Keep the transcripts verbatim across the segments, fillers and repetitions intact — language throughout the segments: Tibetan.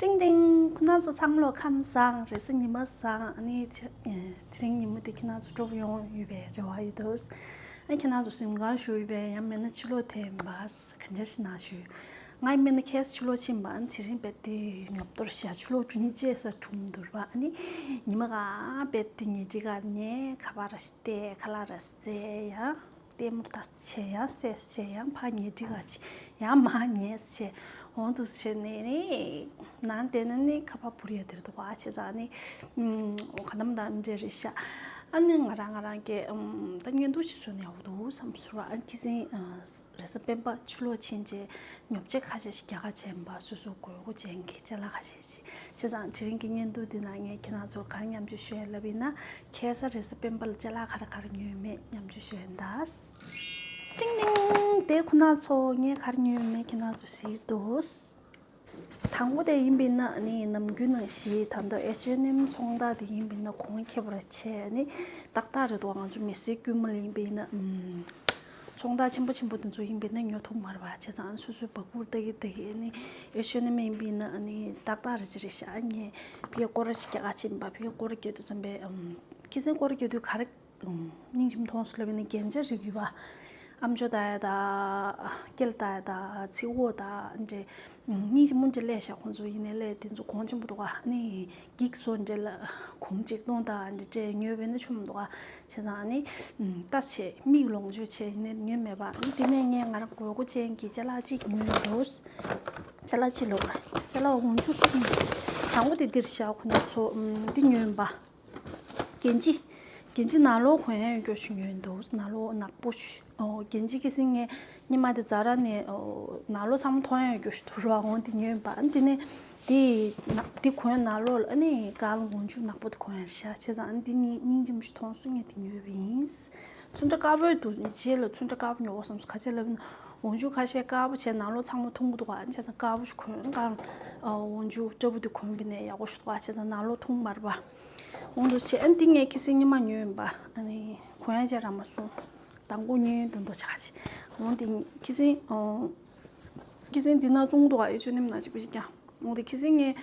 ཏིང་ཏིང་། ཁོ་ན་ཚོ་ཚང་མ་ལོ་ཁམས་བཟང་། རེས་གཟའ་ཉི་མ་བཟང་། ཨ་ནི་དེ་ཨེ་དེ་རིང་ཉི་མ་དེ་ཁྱེད་རང་ཚོ་སྤྲོ་པོ་ཡོང་ཡོད་པའི་རེ་བ་ཡོད་འདུག་ཨ་ཁྱེད་རང་ཚོ་གཟིམ་ཁང་བཞུགས་ཡོད་པའི་ཡང་མིན་ན་ཕྱི་ལོགས་ཐེམ་པ་ག་འདྲ་ཞིག་ན་བཞུགས། ང་ཡང་མིན་ན་ཁྱེད་ཕྱི་ལོགས་ཕྱིན་པ། ཨ་ནི་དེ་རིང་རྦད་དེ་ཉོབ་ཏོར་ཤ། ཕྱི་ལོགས་འགྲོ་ནི་བཅས་ས་གྲུམ་འདུར་བ། ཨ་ནི་ཉི་མ་གང་རྦད་དེ་ཉལ་ཁྲི་ཁར་ཉལ། ཁ་པར་ར་ཞིག་བལྟས། ཁ་ལག་ར་ཞིག་བཙལ། ཡང་ལྟད་མོ་ལྟ་ས་བྱས། ཡང་སེ་ས་བྱས། ཡང་ཕར་ཉལ་ཁྲི་ཁར་ཕྱིན། ཡང་མར་ཉལ་ས་བྱས། འོང་དུ་བྱས་ནས་ནི་ནང་བསྡད་ན་ནི་ཁ་པར་འབུར་ཡ་དེར་འདུག་ག་བྱས་ཙང་ནི་ཨམ་ག་ནམ་དང་འདྲ་རེད་ཤག་ཨ་ནི་ང་རང་ང་རང་གི་ཨམ་ད་བརྙན་ཐུང་ཞིག་བཟོས་ན་ཡག་པོ་འདུག་བསམ་སོང་ར། ཨ་ནི་ཁྱི་སེང་ཨ་རེས་གཟའ་སྤེན་པ་ཕྱི་ལོགས་ཕྱིན་རྗེས་ཉོ་ཆ་ཁ་ཤས་ཤིག་རྒྱག་ག་བྱས་པ། སོ་སོ་དགོས་མཁོ་ཅན་གྱི་ཅ་ལག་ཁ་ཤས་ཤིག་བྱས་ཙང་དེ་རིང་གི་བརྙན་ཐུང་འདི་ནང་ངས་ཁྱེད་རང་ཚོར་ག་རེ་མཉམ་སྤྱོད་ཞུ་ཡ་ལབ་ཡིན་ན། ཁ་སང་རེས་གཟའ་སྤེན་པ་ལ་ཅ་ལག་ག་རེ་ག་རེ་ཉོས་མེད་མཉམ་སྤྱོད་ཞུ་ཡ་ཡིན་ད། ཏིང་ཏིང་། དེ་ཁོ་ན་ཚོ་ངས་ག་རེ་ཉོས་མེད་ཁྱེད་རང་ཚོ་གཟིགས་འདུག་དང་པོ་དེ་ཡིན་པ་ཡིན་ན་ནི་ནམ་རྒྱུན་ནང་བཞིན་ད་ལྟ་ཨེཆ་ཨེན་ཨེམ་ཚོང་རྟགས་དེ་ཡིན་པ་ཡིན་ན་གོང་ཁེ་པོ་ར་ཆེ། ནི་ཏག་ཏག་རེད་འདུག་ང་ཚོ་མི་སེར་དཀྱུས་མ་ལ་ཡིན་པ་ཡིན་ན་ཨམ་ཚོང་རྟགས་ཆེན་པོ་ཆེན་པོ་དེ་ཚོ་ཡིན་པ་ཡིན་ན་ཉོ་ཐུབ་མ་རེད་པ། བྱས་ཙང་སོ་སོའི་བ་སྤུ་ལྟ་གི་ལྟ་གི་ནི་ཨེཆ་ཨེན་ཨེམ་ཡིན་པ་ཡིན་ན་ནི་ཏག་ཏག་རེད་ཅེས་རེད་ཤག་ངས་ཕ་གིར་སྐོར་ར་ཞིག་རྒྱག་ག་ཕྱིན་པ། ཕ་གིར་སྐོར་ར་རྒྱག་དུས་ཙམ་པས་ཨམ་ཁྱི་སེང་སྐོར་ར་རྒྱག་དུས་ག་རེ་སྙིང་རྗེ་མོ་མཐོང་སོང་ལབ་ཡིན་ན་རྒྱན་ཆ་རིགས་ཡོད་པ། ཨམ་ཅོག་ལྟ་ཡ་དང་། སྐེ་ལ་ལྟ་ཡ་དང་། ཚིགས་འོག་དང་འདྲ། སྙིང་རྗེ་མོ་འདྲ་སླེབས་ཤག་ཁོང་ཚོ་ཡིན་ནའི་ལས་དེ་ཚོ་གོང་ཆེན་པོ་འདུག་ག་ནི་འགྱིག་བཟོ་འདྲ་ལ་གོང་ཆིག་སྟོང་དང་འདྲ་སྤྲད་ཉོས་པ་ཡིན་ན་ཆོ་མི་འདུག་ག་བྱས་ཙང་ནི་ལྟ་བྱས་མིག་ལོངས་སྤྱོད་བྱས་ཡིན་ནའི་ཉོས་མེད་པ། ནི་དེ་ནས་ངས་ང་རང་དགོས་མཁོ་ཅན་གྱི་ཅ་ལག་ཅིག་ཉོས་འདུག་ཅ་ལག་ཅིག་ལོག་ཅ་ལག་འོག་འཇུག་གསུམ། དང་པོ་དེ་འདིར་བཞག་ཁོ་ན་ཚོ་འདི་ཉོས་ཡིན་པ། གན་ཇི། གན་ཇི་ནང་ལོགས་གོན་ཡ་ཡོད་རྒྱུ་ཞིག་ཉོས་འདུག་ནང་ལོགས་ནག་པོ་ཞིག་ཨོ། གན་ཇི་ཁ་སང་ངས་སྔོན་མ་དེ་ཛ་ར་ནས་ཨོ་ནང་ལོགས་ཚང་མ་མཐོང་ཡ་ཡོད་རྒྱུ་ཞིག་འདུག་ར། འོ་དེ་ཉོས་ཡིན་པ། ཨ་ནི་དེ་ནས་དེ་ནག་དེ་གོན་ནང་ལོགས་ལ་ཨ་ནི་གང་ལ་འོག་འཇུག་ནག་པོ་དེ་གོན་ཡ་རེད་ཤག་བྱས་ཙང་ཨ་ནི་དེ་གཉིས་སྙིང་རྗེ་མོ་ཞིག་མཐོང་སོང་། ངས་དེ་ཉོས་པ་ཡིན། ཚོན་ཁྲ་དཀར་པོ་འདུག་རྗེས་ལ་ཚོན་ཁྲ་དཀར་པོ་ཉོ་དགོས་བསམ་སོང་། ག་ཅི་ལབ་ན་འོག་འཇུག་ཁ་ཤས་དཀར་པོ་བྱས་ནང་ལོགས་ཚང་མ་ཐུང་པོ་འདུག་ག་བྱས་ཙང་དཀར་པོ་ཞིག་གོན། གང་ལ་འོག་འཇུག་སྐྱ་བོ་དེ་གོན་པ་ཡིན་ན་ཡག་པོ་ཞིག་འདུག་ག་བྱས་ཙང་ནང་ལོགས་ཐུང་མ་རེད་པ། འོང་དུ་བྱས། ཨ་ནི་འདི་ངས་ཁ་སང་སྔོན་མ་ཉོས་ཡིན་པ། ཨ་ནི་གོན་ཡ་བྱས་རག་མ་སོང་། དང་པོ་ཉོས་དུས་འདུག་ཆག་ཆེ། འོང་དེ་ཁ་སང་ཨོ། ཁ་སང་འདི་ན་བཙོང་འདུག་ག་ཨེ་ཆོས་ནེམ་ན་གཅིག་པ་ཞིག་ཀྱང་། འོང་དེ་ཁ་སང་ངས་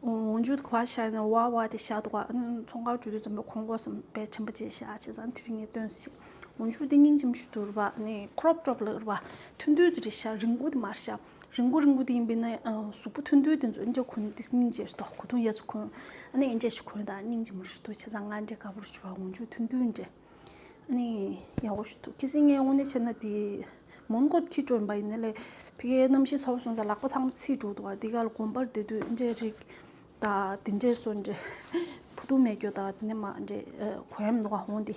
འོང་འཇུག་ག་བ་བཞག་ན་བ་བ་དེ་བཞག་འདུག་ག་ཨ་ནི་ཚོང་ཁང་འགྲོ་དུས་ཙམ་པ་གོན་དགོས་བསམ་པའི་དྲན་པ་བརྗེད་བཞག་བྱས་ཙང་དེ་རིང་ངས་སྟོན་ཟིན། འོང་འཇུག་དེ་སྙིང་རྗེ་མོ་ཞིག་འདུག་ར་པ། ཨ་ནི་ཁྲོབ་ཊོབ་ལ་ར་པ། ཐུང་ཐུང་དེ་རེད་ཤག་རིང་པོ་དེ་མ་རེད་ཤག་རིང་པོ་རིང་པོ་དེ་ཡིན་པས་ན་ཨ་གཟུགས་པོ་ཐུང་ཐུང་དེ་ཚོ་འདྲ་གོན་དེ་སྙིང་རྗེ་ཞིག་འདུག་གོས་ཐུང་ཡ་ཚོ་གོན། ཨ་ནི་འདྲ་ཞིག་གོན་དང་སྙིང་རྗེ་མོ་ཞིག་འདུག་བྱས་ཙང་ང་འདྲ་དགའ་པོ་ཞིག་བྱུང་བ། འོང་འཇུག་ཐུང་ཐུང་འདྲ། ཨ་ནི་ཡག་པོ་ཞིག་འདུག་ཁ་སང་ངས་དངོས་གནས་བྱས་ན་དེ་མོན་གྷོ་འཁྱེར་འགྲོ་ཡིན་པ་ཡིན་ན་ལས་ཕ་གིའི་གནམ་གཤིས་ཚ་པོ་སོང་ཙང་ལག་པ་ཚང་མ་ཚིག་འགྲོ་འདུག་ག་དེ་ག་ལ་དགོན་པར་བསྡད་དུས་འདྲ་རིགས་དང་དེ་འདྲ་སོ་འདྲ་ཕུ་ཐུང་མེད་རྒྱུ་དང་དེ་ནས་མ་འདྲ་གོན་ཡ་མི་འདུག་ག་འོང་དེ།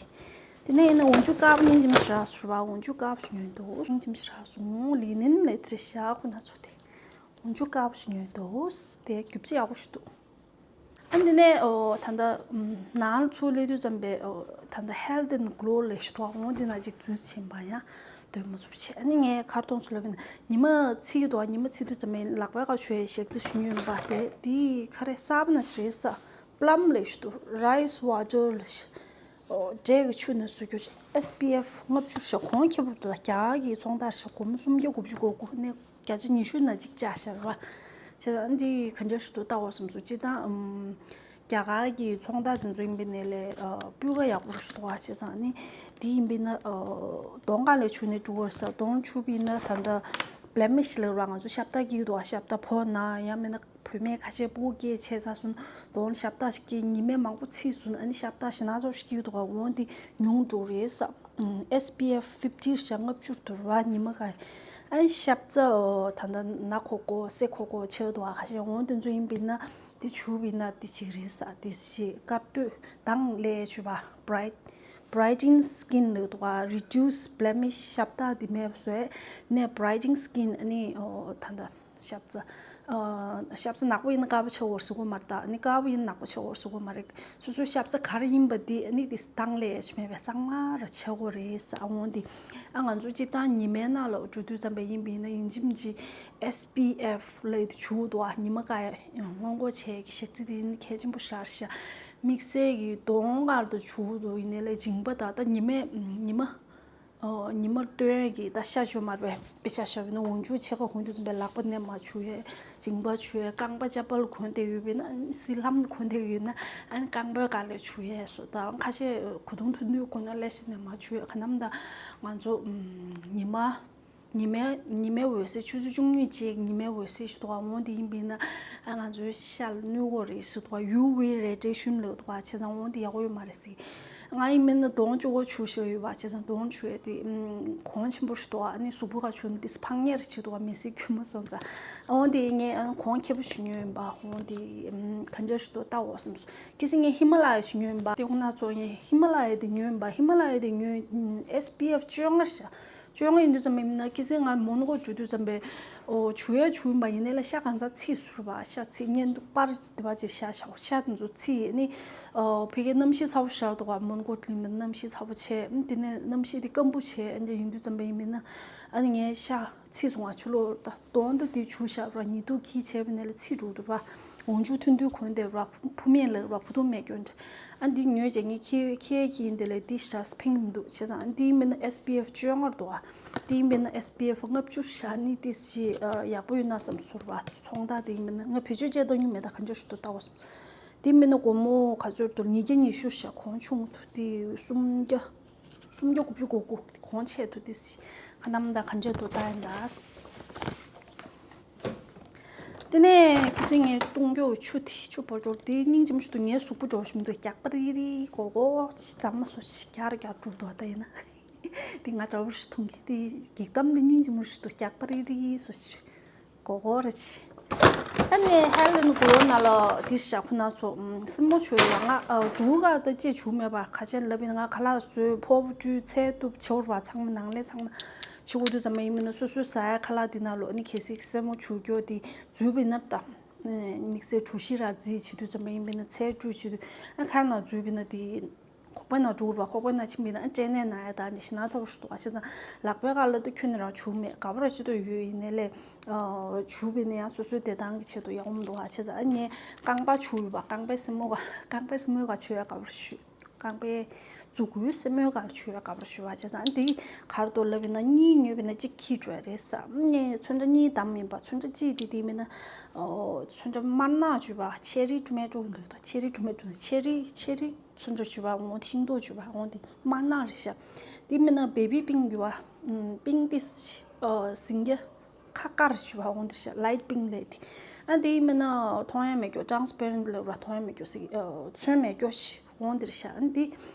དེ་ནས་ཡིན་ན་འོང་འཇུག་དཀར་པོ་སྙིང་རྗེ་མོ་ཞེ་དྲག་བཟོས་པ། འོང་འཇུག་དཀར་པོ་ཞིག་ཉོས་འདུག་སྙིང་རྗེ་མོ་ཞེ་དྲག་བཟོས། ལི་ནན་ལས་དེ་རེད་ཤག་ཁོ་ན་ཚོ་དེ། འོང་འཇུག་དཀར་པོ་ཞིག་ཉོས་འདུག་དེ་རྒྱུ་ཆ་ཡག་པོ་ཞིག་འདུག་ཨ་འདི་ནས་ཨོ་ད་ལྟ་ནང་ཚུར་སླེབས་དུས་ཙམ་པས་ཨོ་ད་ལྟ་Health and Glow ལས་ཞིག་འདུག་འོ་འདི་ན་ཅིག་འཛུལ་ཕྱིན་པ་ཡང་སྡོད་མ་ཚུགས་བྱས། ཨ་ནི་ངས་ག་རེ་མཐོང་སོང་ལབ་ན་ཉི་མ་ཚིག་འདུག་ཉི་མ་ཚིག་དུས་ཙམ་པས་ལག་པའི་ཁ་ཞུ་ཡའི་ཞག་རྩི་ཞུ་ཉོས་པ་དེ་དེ་ག་རེ་གསར་པ་ན་ཞིག་རེད་ས། Plum ལས་ཞིག་འདུག Rice Water ལས་ཞིག་འབྲས་ཀྱི་ཆུ་ནས་བཟོ་རྒྱུ་ཞིག S P F ལྔ་བཅུ་ཞིག་གོང་ཁེ་པོ་འདུག་ད་རྒྱ་གར་གྱི་ཚོང་རྟགས་ཞིག་སྒོར་མོ་སུམ་བརྒྱ་དགུ་བཅུ་གོ་དགུ་ནས་བརྒྱ་ཆ་ཉི་ཤུ་ན་གཅིག་བཅག་བཞག་རེད་པ། བྱས་ཙང་འདི་ག་འདྲ་ཞིག་འདུག་ལྟ་དགོས་བསམ་སོང་། སྤྱིར་བཏང་ཨམ་རྒྱ་གར་གྱི་ཚོང་རྟགས་དེ་ཚོ་ཡིན་པ་ཡིན་ན་ལས་ཨ་སྤུས་ཀ་ཡག་པོ་ཞིག་འདུག་པ། བྱས་ཙང་ནི་འདི་ཡིན་པ་ཡིན་ན་ཨ་གདོང་ག་ལས་བྱུགས་ནས་འགྲོ་དགོས་ས། གདོང་བྱུགས་པ་ཡིན་ན་ད་ལྟ་Blemish ལབ་ར་ང་ཚོ་ཤ་པགས་སྐྱེ་གི་འདུག་པ། ཤ་པགས་ཕོ་ན་ཡང་མིན་ན་བུད་མེད་ཁ་ཤས་སྤུ་གུ་སྐྱེས་བྱས་ཚར་སོང་། གདོང་ལ་ཤ་པགས་ཞིག་སྐྱེས། ཉི་མས་མང་པོ་ཚིག་སོང་ན་ཨ་ནི་ཤ་པགས་ཞིག་སྣ་ཚོགས་ཤིག་སྐྱེ་གི་འདུག་པ། འོ་འདི་ཉུང་འགྲོ་རེད་ས། ཨུམ། S P F fifty ཞེ་ལྔ་བཅུ་འདུག་ར་པ། ཉི་མ་ག་ཨ་ནི་ཤ་པགས་ཨོ་ད་ལྟ་ན་གོ་གོ་སེ་གོ་གོ་ཆེ་འདུག་པ། ཁ་ཤས་འོ་དེ་ཚོ་ཡིན་པ་ཡིན་ན་དེ་བྱུགས་པ་ཡིན་ན་དེ་ཅིག་རེད་ས། དེ་ཞིག་དཀར་སྟོད་དང་ལས་བྱུགས་པ། Bright Brightening Skin ལབ་འདུག་པ། Reduce Blemish ཤ་པགས་དེ་མེད་པ་བཟོས་ནས་Brightening Skin ཨ་ནི་ཨོ་ད་ལྟ་ཤ་པགས་ཨ་ཤ་པགས་ནག་པོ་ཡིན་ན་དཀར་པོ་ཆགས་ཡོད་རེད་ཟེར་གོ་མ་རེད། ད་ཨ་ནི་དཀར་པོ་ཡིན་ན་ནག་པོ་ཆགས་ཡོད་རེད་ཟེར་གོ་མ་རེད། སོ་སོའི་ཤ་པགས་ག་རེ་ཡིན་པ་དེ་ཨ་ནི་དེ་དང་ལས་ཡ་ཞིག་མེད་པའི་གཙང་མ་ར་ཆགས་ཡོད་རེད་ཟེར། ཨ་འོ་འདི་ཨ་ང་ཚོ་སྤྱིར་བཏང་ཉི་མའི་ནང་ལ་འགྲོ་དུས་ཙམ་པ་ཡིན་པ་ཡིན་ན་ཡིན་གཅིག་མིན་གཅིག་S P F ལབ་དེ་བྱུགས་འདུག་པ། ཉི་མ་ག་ཡ་སྔོན་འགོག་བྱེད་ཀྱི་ཞག་རྩི་དེ་ནི་གལ་ཆེན་པོ་ཞེ་དྲག་རེད་ཤག་དམིགས་བསལ་གྱི་གདོང་ཁ་ལ་དེ་བྱུགས་འདུག་ཡིན་ནའི་ལས་མཇིང་པ་དང་ད་ཉི་མའི་ཉི་མ། ཉི་མ་སྟོན་གྱི་ད་ཤ་བཅོས་མར་བས་པེ་ཤ་ཤ་བས་ན་འོང་ཆུ་ཕྱེད་ཀ་གོན་དུས་ཙམ་པའི་ལག་པ་ནས་མ་ཆུ་ཡས། མཇིང་པ་ཆུ་ཡས། རྐང་པ་ཅ་པལ་གོན་དེ་ཡོད་པས་ན་སི་ལྷམ་གོན་དེ་ཡོད་ན་ཨ་ནི་རྐང་པའི་སྒང་ལས་ཆུ་ཡས་སོ། ད་ཁ་ཤས་གོས་ཐུང་ཐུང་ཐུང་གོན་ན་ལས་ཤ་ནས་མ་ཆུ་ཡས། ག་ནམ་ད་ང་ཚོ་ཉི་མ་ཉི་མའི་ཉི་མའི་འོད་ཟེར་ཆུ་ཚོད་བཅུ་གཉིས་ཅིག་ཉི་མའི་འོད་ཟེར་ཞིག་འདུག་ག་འོང་དེ་ཡིན་པས་ན་ཨ་ང་ཚོའི་ཤ་ལ་གནོད་གོ་རེད་ཟེར་འདུག་ག་ཡུ་ཝི་རེ་ཌི་ཡེ་ཤན་ལབ་འདུག་ག་བྱས་ཙང་འོང་དེ་ཡག་པོ་ཡོད་མ་རེད་ཟེར། ང་ཡིན་མིན་ན་གདོང་བཅུ་གོ་ཆུ་ཤོར་ཡོད་པ་བྱས་ཙང་གདོང་ཆུ་ཡས་དེ་གོང་ཆེན་པོ་ཞིག་འདུག་ག་ཨ་ནི་གཟུགས་པོ་ག་ཆུ་ནི་དེ་ཕངས་ཉེར་ཞིག་འདུག་ག་མི་སེར་ཁྱུ་མོ་སོང་ཙང་འོང་དེ་ངས་གོང་ཁེ་པོ་ཞིག་ཉོས་ཡིན་པ། འོང་དེ་ག་འདྲ་ཞིག་འདུག་ལྟ་འོ་བསམ་སོང་། ཁྱེད་སེ་ངས་ཧི་མ་ལ་ཡ་ཞིག་ཉོས་ཡིན་པ། དེ་ཁོ་ན་ཚོ་ངས་ཧི་མ་ལ་ཡ་དེ་ཉོས་ཡིན་པ། ཧི་མ་ལ་ཡ་དེ་ཉོས་ཨེས་པི་ཨེཕ་བཅོ་ལྔ་ཞག་བཅོ་ལྔ་ཡིན་དུས་ཙམ་པ་ཡིན་ན་ཁྱེད་སེ་ང་མོན་གྷོ་འགྲོ་དུས་ཙམ་པའི་ཨོ་ཆུ་ཡ་ཆུ་ཡིན་པ་ཡིན་ནའི་ལ་ཤ་གང་ཚ་ཚིག་ཟུར་བ་ཤ་ཚིག་གཉེན་དུ་པར་དེ་བ་ཅིག་ཤ་ཤ་ཤ་དེ་ཚོ་ཚིག་ནི་ཨོ་ཕ་གིའི་གནམ་གཤིས་ཚ་པོ་ཤར་འདུག་ག་མོན་གྷོ་གླིང་མི་གནམ་གཤིས་ཚ་པོ་བྱས། ཨ་དེ་ནས་གནམ་གཤིས་དེ་སྐམ་པོ་བྱས། ཨ་འདི་ཡིན་དུས་ཙམ་པ་ཡིན་མིན་ན་ཨ་ནི་ངའི་ཤ་ཚིག་སོང་བ། ཆུ་ལོག་ད་གདོང་དུ་དེ་ཆུ་ཤར་བ་ཉི་གདུགས་ཁྱི་བྱས་པ་ནས་ལ་ཚིག་འགྲོ་འདུག་བ། འོང་ཆུ་ཐུང་ཐུང་གོན་དེ་བ་ཕུ་མེད་ལ་བ་ཕུ་ཐུང་མེད་སྐྱོན་འདྲ། ཨ་འདི་ཉོས་བྱས་ངས་ཁྱེད་ཁྱེད་ཀྱིས་འདི་ལས་འདི་ཤ་ཕིང་མི་འདུག་བྱས་ཙང་ཨ་འདི་མིན་ན་ཨེས་པི་ཨེཕ་བཅོ་ལྔ་འདུག་ཨ། འདི་མིན་ན་ཨེས་པི་ཨེཕ་ལྔ་བཅུ་ཤ་ནི་ཏི་ཞིག་ཡག་པོ་ཡོད་ན་བསམ་ཟུར་བ། ཚོང་རྟགས་འདི་མིན་ན་ང་བེད་སྤྱོད་བྱས་བཏང་མྱོང་མེད། ད་ག་འདྲ་ཞིག་འདུག་ལྟ་བ་སོང་། འདི་མིན་ན་སྒོར་མོ་ག་ཚོད་འདུག་ཉིས་བརྒྱ་ཉི་ཤུ་ཤ་གོང་ཆུང་དུ་འདི་སུམ་བརྒྱ་སུམ་བརྒྱ་དགུ་བཅུ་གོ་དགུ་གོང་ཆེ་དུ་འདི་ཞིག་ག་ནམ་ད་ག་འདྲ་འདུག་ལྟ་ཡིན་ད། དེ་ནས་ཁི་སིང་ངས་བཏུང་རྒྱུ་ཆུ་དེ་ཆུ་བོ་འགྲོ་དེ་སྙིང་རྗེ་མོ་ཞིག་འདུག་ངའི་གཟུགས་པོ་འགྲོ་ཞིག་མི་འདུག་རྒྱགས་པ་རིག་རིག་གོ་གོ་ཞིག་རྫ་མ་སོ་ཞིག་རྒྱག་ར་རྒྱག་འགྲོ་འདུག་ད་ཡིན་ན་དེ་ང་འདྲ་བོ་ཞིག་མཐོང་གི་དེ་འགྱིག་དམ་དེ་སྙིང་རྗེ་མོ་ཞིག་འདུག་རྒྱགས་པ་རིག་རིག་སོ་ཞིག་གོ་གོ་ར་ཆི། ཨ་ནི་ཧེ་ལེན་གོ་ན་ལ་དེ་ཞག་ཁོ་ན་ཚོ་སྲིན་མོ་ཆོས་ལ་ང་མཛུ་གུ་ག་ད་ཅེ་བྱུག་མེད་པ་ཁ་ཆེ་ལབ་ཡིན། ང་ཁ་ལག་བཟོས་ཕོ་བྲུས་ཚལ་གཏུབ་བྱེ་བར་བ་ཚང་མ་ནང་ལས་ཚང་མ། ཕྱི་འོ་དུས་ཙམ་པ་ཡིན་མིན་ན་སོ་སོའི་ཟ་ཡ་ཁ་ལག་འདི་ནང་ལོགས་ནི་གལ་སྲིད་སེན་མོ་བྱུག་རྒྱུ་དེ་འཛུལ་བས་ན་ད། དམིགས་བསལ་གྲུ་བཞི་ར་རྫིས་བྱེད་དུས་ཙམ་པ་ཡིན་མིན་ན་ཚལ་བཀྲུས་བྱེད་དུས་ཨ་ཁ་ནང་འཛུལ་བས་ན་དེ་ཁོག་པའི་ནང་འགྲོ་བ། ཁོག་པའི་ནང་ཕྱིན་པས་ན་ཨ་སྐྲན་ནད་ན་ཡ་ད་ནི་ཞེ་ན་ཚ་བོ་ཞིག་འདུག་ཨ་བྱས་ཙང་ལག་པའི་ཁ་ལ་ད་ཁྱོན་ནས་རང་བྱུག་མེད། ག་བ་ར་ཅི་ཏོ་ཡོད་ཡིན་ནའི་ལས་བྱུག་པས་ན་ཡང་སོ་སོའི་བདེ་ཐང་གི་ཆེད་དུ་ཡག་པོ་མི་འདུག་ཨ་བྱས་ཙང་ཨ་ངས་རྐང་པ་བྱུག་ཡོད་པ། རྐང་པའི་སེན་མོ་ག་རྐང་པའི་སེན་མོའི་ག་བྱུག་ཡ་ག་བ་ར་ཞུ། རྐང་པའི་མཛུ་གུའི་སེན་མོའི་སྒང་ལ་བྱུག་ཡ་ག་བར་བྱུག་པ་བྱས་ཙང་འདི་གར་དུ་ལབ་ཡིན་ན་གཉིས་ཉོས་པ་ཡིན་ན་གཅིག་ཁྱི་འགྲོ་ཡ་རེད་ཟེར། ངས་ཚོན་ཁྲ་གཉིས་བདམས་ཡིན་པ། ཚོན་ཁྲ་གཅིག་དེ་དེ་མིན་ན་ཨོ་ཚོན་ཁྲ་དམར་ནག་བྱུག་པ། ཆེ་རི་ཊོ་མེ་ཊོ་ལབ་དོ། ཆེ་རི་ཊོ་མེ་ཊོ་ཆེ་རི་ཆེ་རི་ཚོན་ཁྲ་བྱུག་པ་འོང་། ཤིང་ཏོག་བྱུག་པ་འོང་། དེ་དམར་ནག་རེད་ཤག་དེ་མིན་ན་བེ་བི་པིང་ཡོད་པ། པིང་ཏིས་ཨོ་ཟིང་ག་ཁ་དཀར་ཞུ་བ་འོང་འདི་ཤག་ལའིཊ་པིང་ལབ་དེ། ཨ་འདི་མིན་ན་མཐོང་ཡ་མེད་རྒྱུ། ཊྲན་སི་པེ་རེན་ཊི་ལབ་ར་མཐོང་ཡ་མེད་རྒྱུ་ཟིག་ཨ་ཚོན་མེད་རྒྱུ་ཞིག་འོང་འདིར་ཤག་ཨ་འདི་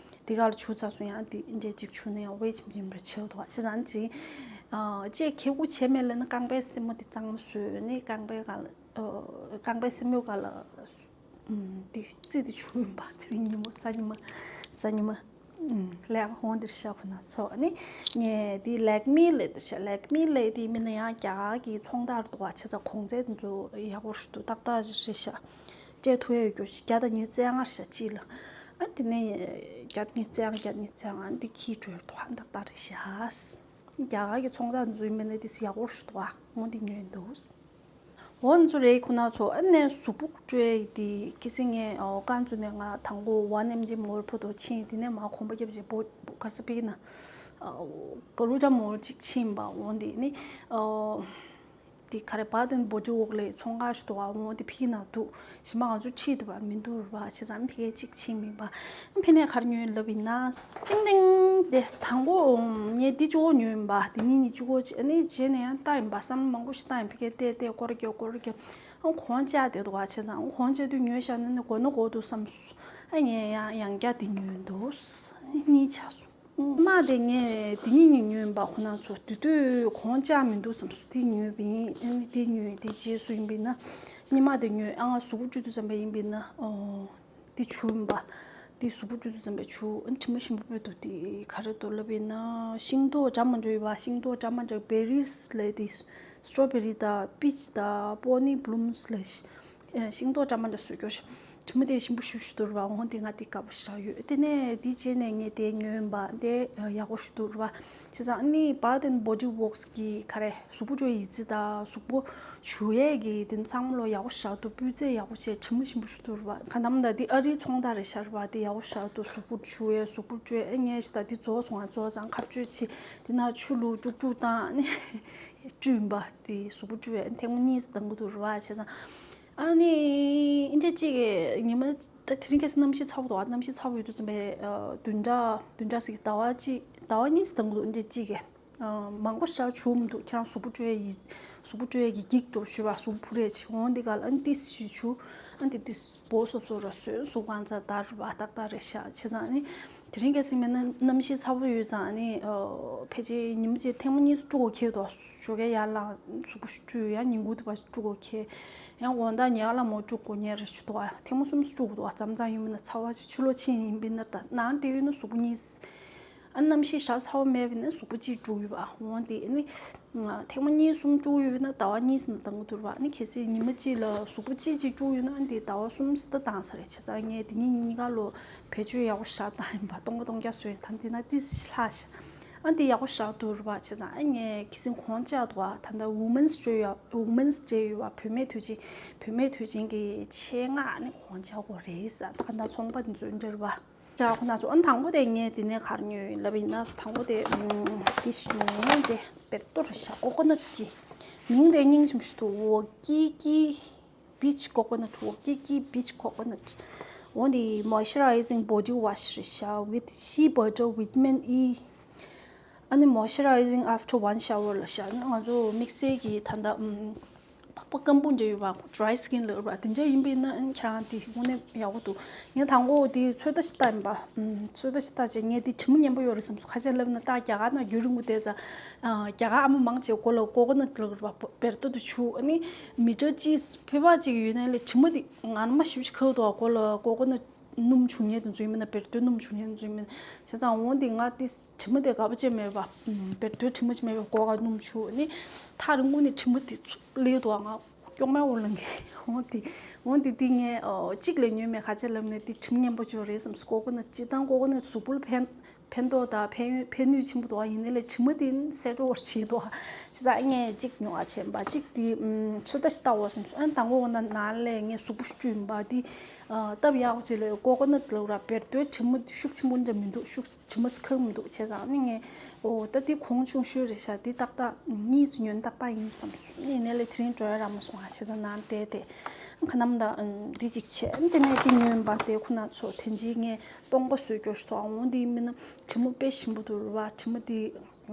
འདི་ག་ལ་བྱུག་ཚར་སོང་། ཡང་འདི་འདྲས་ཅིག་བྱུག་ན་ཡང་ཝེ་ཆེམ་ཆེམ་རེ་ཆེ་བ་འདུག་བ། བྱས་ཙང་ཅིག་ཨ་ཅེས་ཁེ་གུ་བྱས་མེད་ལབ་ན་རྐང་པའི་སེན་མོ་འདི་གཙང་མ་བཟོས་ནས་རྐང་པའི་སྒང་ལ་ཨ་རྐང་པའི་སེན་མོའི་སྒང་ལ་འདི་རྩི་འདི་བྱུག་ཡིན་པ། དེ་རིང་ཉིན་མོ་གཟའ་ཉི་མ་གཟའ་ཉི་མ། ལེགས་འོང་འདིར་ཤག་ཁོ་ན་ཚོ་ནི་ངས་འདི་ལེག་མི་ལབ་འདིར་ཤག་ལེག་མི་ལབ་དེ་མིན་ན་ཡང་རྒྱ་གར་གྱི་ཚོང་རྟགས་འདུག་བ། བྱས་ཙང་གོང་ཚད་འདི་ཚོ་ཡག་པོ་ཞིག་འདུག་ཏག་ཏག་རེད་ཤག་སྤྲད་ཐུབ་ཡ་ཡོད་རྒྱུ་ཞིག་བརྒྱ་དང་ཉེར་ལྔ་རེད་ཤག་གཅིག་ལ། ཨ་དེ་ནས་བརྒྱ་དང་ཉེར་ལྔ་བརྒྱ་དང་ཉེར་ལྔ་འདི་ཁྱི་འགྲོ་འདུག་ཏག་ཏག་རེད་ཤག་རྒྱ་གར་གྱི་ཚོང་རྟགས་འདི་ཚོ་ཡིན་མིན་ན་འདི་ཡག་པོ་ཞིག་འདུག་བ། འོ་འདི་ཉོས་འདུག་འོ་ཚོ་རེད་ཁོ་ན་ཚོ། ཨ་ནས་གཟུགས་པོ་བཀྲུ་ཡ་དེ་ཁི་སི་ངས་ཨོ་ཀན་ཚོ་ནས་ང་དང་པོ་ཝན་ཨེམ་ཇི་མོལ་ཕུ་དོ་ཕྱིན། དེ་ནས་མ་གོམ་པ་རྒྱབ་བྱས་བོ་ག་རེ་ཟེར་ཕིག་ན་ཨོ་ག་རུ་ཏྲ་མོལ་གཅིག་ཕྱིན་པ། འོ་འདི་ནི་ཨོ་དེ་ག་རེ་བྷ་དན་བོ་ཌི་ཝོག་ལས་ཚོང་ཁང་ཞིག་འདུག་བ། འོ་དེ་ཕིག་ན་འདུག་གཞན་པ་ང་ཚོ་ཁྲིད་འདུག་བ་མི་འདུག་ར་བ། བྱས་ཙང་ཕ་གིར་གཅིག་ཕྱིན་མིན་པ། ཕ་ནས་ག་རེ་ཉོས་ལབ་ཡིན་ན། ཅིང་ལིང་དེ་དང་པོ་ངས་འདི་གཅིག་པོ་ཉོས་ཡིན་པ། དེ་ནས་ནི་གཅིག་པོ་བྱས། ཨ་ནི་རྗེས་ནས་ཡང་ལྟ་ཡིན་པ། བསམ་བློ་མང་པོ་ཞིག་བཏང་ཡིན། ཕ་གིར་བལྟས་བལྟས་སྐོར་རྒྱག་སྐོར་རྒྱག་ཨ་གོང་བཅག་བསྡད་འདུག་བ། བྱས་ཙང་ཨ་གོང་བཅག་དུས་ཉོས་བཞག་ན་ནི་དགོས་ན་དགོས་འདུག་བསམ་སོང་། ཨ་ངས་ཡང་ཡང་བསྐྱར་དེ་ཉོས་འདུག་གཉིས་ཆགས་སོང་། མ་དེ་ངས་དེ་གཉིས་ཉིད་ཉོས་ཡིན་པ། ཁོ་ན་ཚོ་དེ་དུས་གོང་བཅག་མི་འདུག་བསམ་སོང་། དེ་ཉོས་པ་ཡིན། ཨ་ནི་དེ་ཉོས། དེ་རྗེས་སུ་ཡིན་པ་ཡིན་ན་ཉི་མ་དེ་ཉོས། ཨ་ང་གཟུགས་པོ་བཀྲུ་དུས་ཙམ་པ་ཡིན་པ་ཡིན་ན་ཨོ་དེ་བྱུག་ཡིན་པ། དེ་གཟུགས་པོ་བཀྲུ་དུས་ཙམ་པ་བྱུག་ཨ་ནི་དྲི་མ་ཞིམ་པོ་སྤོས་འདུག་དེ་ག་རེ་འདུག་ལབ་པ་ཡིན་ན་ཤིང་ཏོག་འདྲ་མི་འདྲ་ཡོད་པ། ཤིང་ཏོག་འདྲ་མི་འདྲ། བེ་རིས་ལབ་དེ་སི་ཊོ་བེ་རི་དང་པིཆ་དང་པོ་ནི་བྷ་ལུམ་སི་ལབ་ཤིང་ཏོག་འདྲ་མི་འདྲ་བཟོས་རྒྱུ་ཞིག་དྲི་མ་དེ་ཞིམ་པོ་ཞུ་ཞུ་འདུག་ར་བ། འོང་དེ་ང་དེ་དགའ་པོ་ཞིག་ཡོད། དེ་ནས་དེ་རྗེས་ནས་ངས་དེ་ཉོས་ཡིན་པ་དེ་ཡག་པོ་ཞིག་འདུག་ར་བ། བྱས་ཙང་ཨ་ནི་Bath and Body Works གི་ག་རེ་གཟུགས་པོ་བཅོས་ཡི་ཙི་དང་གཟུགས་པོ་བྱུག་ཡས་ཀྱི་དེ་ཚང་མ་ལོ་ཡག་པོ་ཞིག་འདུག་སྤུས་ཚད་ཡག་པོ་བྱས། དྲི་མ་ཞིམ་པོ་ཞིག་འདུག་ར་བ། ག་ནམ་ད་དེ་ཨ་རིའི་ཚོང་རྟགས་རེད་ཤག་ར་བ། དེ་ཡག་པོ་ཞིག་འདུག་གཟུགས་པོ་བྱུག་ཡས་གཟུགས་པོ་བཅོས་ཨེ་ངས་ཞིག་ད་དེ་རྫོགས་སོང་ང་རྫོགས་ཙང་ཁ་བཅོས་བྱས་དེ་ན་ཆུ་ལུ་ཀྲུག་ཀྲུག་བཏང་ཨ་ནི་བཅུ་ཡིན་པ་དེ་གཟུགས་པོ་བཅུ་ཡ་ཐེངས་མ་གཉིས་སུ་བཏང་གི་འདུག་ར་བ། བྱས་ཙང་ཨ་ནི་ཨིན་དྲ་གཅིག་གི་ཉི་མ་ད་དེ་རིང་ཁ་སང་གནམ་གཤིས་ཚ་པོ་འདུག་ཨ། གནམ་གཤིས་ཚ་པོ་ཡོད་དུས་ཙམ་པའི་བདུན་ཕྲག་བདུན་ཕྲག་ཟེར་གི་ཟླ་བ་གཅིག་ཟླ་བ་གཉིས་སུ་བཏང་གི་འདུག་ཨིན་དྲ་གཅིག་གི་མང་པོ་ཞག་བྱུག་མི་འདུག་ཁྱེད་རང་གཟུགས་པོ་བཅུ་ཡ་ཡི་གཟུགས་པོ་བཅུ་ཡ་གི་འགྱིག་འགྲོ་ཞུ་བ་གཟུགས་པོ་ཕུ་རེ་ཆེ་འོང་འདི་ག་ལ་ཨ་ནི་ཏིས་ཞུ་ཆུ་ཨ་ནི་ཏིས་བོ་སོབ་སོ་ར་སོན་གཟུགས་གང་ཚ་དར་བ་ཏག་ཏག་རེད་ཤག་བྱས་ཙང་ཨ་ནི། དེ་རིང་ཁ་སང་མེད་ན་གནམ་གཤིས་ཚ་པོ་ཡོད་ཙང་ཨ་ནི་ཕལ་ཆེར་ཉིན་གཅིག་ཐེངས་མ་གཉིས་སུ་དཀྲུག་དགོས་ཁེལ་འདུག་ཞོགས་ཀས་ཡར་ལངས་གཟུགས་པོ་བཀྲུས། ཡང་ཉིན་གུང་དུ་བ་དཀྲུག་དགོས་ཁེལ། ཡང་དགོང་དག་ཉལ་ལ་མོ་དཀྲུག་དགོས་ཉལ་རེ་ཞུ་འདུག་ཨ། ཐེངས་མ་གསུམ་སུ་དཀྲུག་འདུག་ཨ། མཚམས་མཚམས་ཡིན་མིན་ན་ཚ་བ་ཅིག་ཕྱི་ལོགས་ཕྱིན་ཡིན་པས་ན་ད་ནང་དེ་ཡོད་ན་གཟུགས་པོ་གཉིས། ཨ། གནམ་གཤིས་ཞག་ཚ་བ་མེད་པས་ན་གཟུགས་པོ་གཅིག་དཀྲུག་ཡོད་པ་འོང་དེ་ཨ་ནི། ཐེངས་མ་གཉིས་གསུམ་དཀྲུག་ཡོད་པས་ན་ཟླ་བ་གཉིས་ཟིན་ན་བཏང་གི་འདུག་ར་བ། ཨ་ནི་གལ་སྲིད་ཉི་མ་གཅིག་ལ་གཟུགས་པོ་གཅིག་གཅིག་དཀྲུག་ཡོད་ན་ཨ་ནི་དེ་ཟླ་བ་གསུམ་ཟིན་ད་བཏང་ས་རེད། བྱས་ཙང་ངས་དེ་གཉིས་གཉིས་ཀ་ལོ་བེད་སྤྱོད་ཡག་པོ་ཞེ་དྲག་བཏང་ཡིན་པ། སྟོང་པ་སྟོང་རྐྱང་བཟོས་ཡིན། ད་འདི་ན་ཏིས་ལྷག་ཤག་ཨ་འདི་ཡག་པོ་ཞེ་དྲག་འདུག་ར་བ། བྱས་ཙང་ཨ་ངས་ཁ་སང་གོང་བཅག་འདུག་བ། ད་ལྟ་Women's བཅོས་ཡོད། Women's བཅོས་ཡོད་བ། བུད་མེད་དུས་ཆེན། བུད་མེད་དུས་ཆེན་གྱི་ཆེད་མངགས་ཨ་ནི་གོང་བཅག་དགོས་རེད་ས། ད་ག་ད་ཚོང་པ་འདི་ཚོ་འདྲ་བ། ཞག་ཁོ་ན་ཚོ་ཨ་ནི་དང་པོ་དེ་ངས་དེ་ནས་གར་ཉོས་ཡིན་ལབ་ཡིན་ན། དང་པོ་དེ་ཨམ་དེ་ཞིག་ཉོས་ཡིན། དེ་པེར་ཏོ་རེད་ཤག་ཀོ་ཀོ་ནཊ་གི་མིང་དེ་སྙིང་རྗེ་མོ་ཞིག་འདུག་འོ་ཀི་ཀི་Beach Coconut། འོ་ཀི་ཀི་Beach Coconut། འོ་འདི་Moisturizing Body Wash རེད་ཤག with shea butter vitamin E། ཨ་ནི་Moisturizing after one shower ལབ་ཤག་ང་ཚོ་དམིགས་བསལ་གྱི་ད་ལྟ་ཨམ། པགས་པ་སྐམ་པོ་འདྲ་ཡོད་པ། dry skin ལབ་པ་དེ་འདྲ་ཡིན་པས་ན་ཨ་ནི་ཁྱེད་རང་དེ་དངོས་གནས་ཡག་པོ་འདུག་ངས་དང་པོ་དེ་ཚོད་ལྟ་ཞིག་བལྟས་ཡིན་པ། ཨམ། ཚོད་ལྟ་ཞིག་བལྟས་བྱས་ངས་དེ་དྲི་མ་ངན་པོ་ཡོད་རེད་བསམ་སོང་། ཁ་ཆེ་ལབ་ན་ད་རྒྱ་གར་ནང་རྒྱུན་རིང་པོ་བསྡད་ཙང་། ཨ། རྒྱ་གར་ཨ་མ་མང་ཆེ་གོ་ལ་ཀོ་ཀོ་ནཊ་ལབ་པ་པེར་ཏོ་དེ་བྱུག་ཨ་ནི་མི་ཊར་གཅིག་ཕལ་པ་གཅིག་ཡོད་ན་ལས་དྲི་མ་དེ་ངར་མ་ཞིབ་ཞིབ་ཁ་འདུག་གོ་ལ་ཀོ་ཀོ་ནཊ་སྣུམ་བྱུག་མཁན་དེ་ཚོ་ཡིན་མིན་ན། པེར་ཏོའི་སྣུམ་བྱུག་མཁན་དེ་ཚོ་ཡིན་མིན་ན། བྱས་ཙང་འོང་དེ་ང་དེ་དྲི་མ་དེ་ག་པ་ཅན་མེད་པ། པེར་ཏོའི་དྲི་མ་ཅན་མེད་པ་ཀོ་ཀོ་སྣུམ་བྱུག་ནི་ཐག་རིང་པོ་ནས་དྲི་མ་དེ་ཚུར་སླེབས་འདུག་ང་སྐྱོག་མའི་འོག་ལ་ངས་འོང་དེ་འོང་དེ་དེ་ངས་ཨོ་གཅིག་ལས་ཉོས་མེད། ཁ་ཆེ་ལབ་ནས་དེ་དྲི་མ་ངན་པོ་ཅིག་རེད་བསམ་སོང་། ཀོ་ཀོ་ནཊ་སྤྱིར་བཏང་ཀོ་ཀོ་ནཊ་གཟུགས་པོ་ལ་ཕན་ཕན་ཐོགས་དང་ཕན་ཡོན་ཕན་ནུས་ཆེན་པོ་འདུག་ཡིན་ནའི་ལས་དྲི་མ་དེ་སེལ་འགྲོ་བར་བྱེད་འདུག་བྱས་ཙང་ངས་གཅིག་ཉོ་བ་བྱས་པ་གཅིག་དེ་ཚོད་ལྟ་ཞིག་བལྟ་འོ་བསམ་སོང་། ཨ་ནི་དང་པོ་འོ་ན་ནང་ལས་ངས་གཟུགས་པོ་ཞིག་བཀྲུས་ཡིན་པ་དེ། སྟབས་ཡག་པོ་ཅིག་ལ་ཀོ་ཀོ་ནཊ་ལབ་ར་པེར་ཏོའི་དྲི་མ་ཤུགས་ཆེན་པོ་འདྲ་མི་འདུག་ཤུགས་དྲི་མ་ཁག་མི་འདུག་བྱས་ཙང་ནི་ངས་ཨོ་ད་འདི་གོང་ཆུང་ཤོས་རེད་ཤག་འདི་ཏག་ཏག་གཉིས་སུ་ཉོན་ཏག་ཏག་ཡིན་བསམ་སོང་། ཡིན་ནའི་ལས་དེ་རིང་འགྲོ་ཡ་རག་མ་སོང་ང་། བྱས་ཙང་ནང་བསྡད་དེ་ཁ་ནམ་ད་འདི་གཅིག་བྱས་དེ་ནས་འདི་ཉོས་པ་དེ་ཁོ་ན་ཚོ་དེ་འཇིག་ངས་སྟོང་པ་བཟོས་སྐྱོ་ཞིག་ཐོག་འོང་འདི་མིན་ན་དྲི་མ་དཔེ་ཞིམ་པོ་འདུག་ར་བ། དྲི་མ་འདི་